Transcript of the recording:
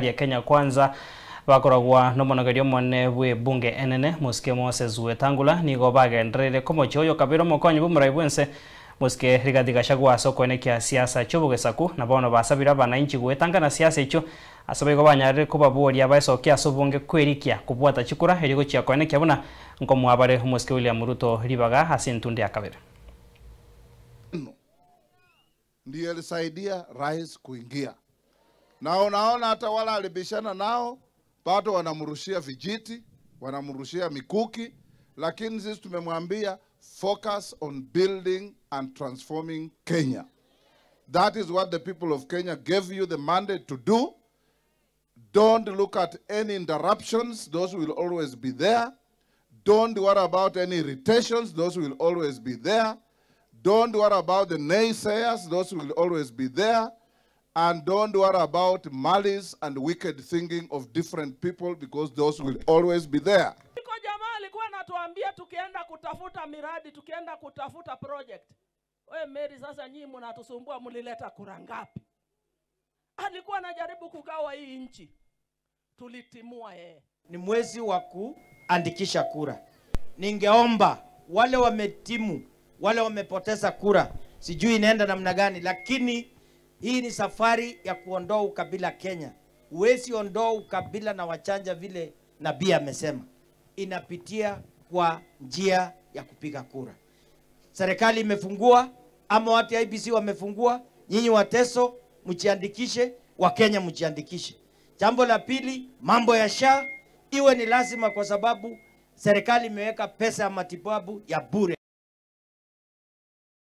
Ya Kenya Kwanza bakoragwa nomonogerio mone bwe bunge enene Mosike Moses Wetangula nigo bagenderere komochi oyo kabiro mokonyi bumurai bwense Mosike Rigathi Gachagua ase okoenekia siasa chiobogesaku na bono basabire abananchi gwetanga na siasa echo ase baigo banyarire kobaboria baesokia ase obonge kwerikia kobwata chikura eri gochia koenekia buna nkomwabare Mosike William Ruto ribaga ase entunde ya kabere. Ndiyo ilisaidia rais kuingia. Na unaona hata wala alibishana nao bado wanamrushia vijiti, wanamrushia mikuki, lakini sisi tumemwambia focus on building and transforming Kenya. That is what the people of Kenya gave you the mandate to do. Don't look at any interruptions, those will always be there. Don't worry about any irritations, those will always be there. Don't worry about the naysayers, those will always be there. And don't worry about malice and wicked thinking of different people, because those will always be there. Iko jamaa alikuwa anatuambia tukienda kutafuta miradi, tukienda kutafuta project. We Mary, sasa nyinyi mnatusumbua, mlileta kura ngapi? Alikuwa anajaribu kugawa hii nchi. Tulitimua yeye. Ni mwezi wa kuandikisha kura. Ningeomba wale wametimu, wale wamepoteza kura, sijui inaenda namna gani, lakini hii ni safari ya kuondoa ukabila Kenya. Huwezi ondoa ukabila na wachanja vile nabii amesema. Inapitia kwa njia ya kupiga kura. Serikali imefungua, ama watu IEBC wamefungua, nyinyi Wateso mjiandikishe, Wakenya mjiandikishe. Jambo la pili, mambo ya SHA iwe ni lazima kwa sababu serikali imeweka pesa ya matibabu ya bure.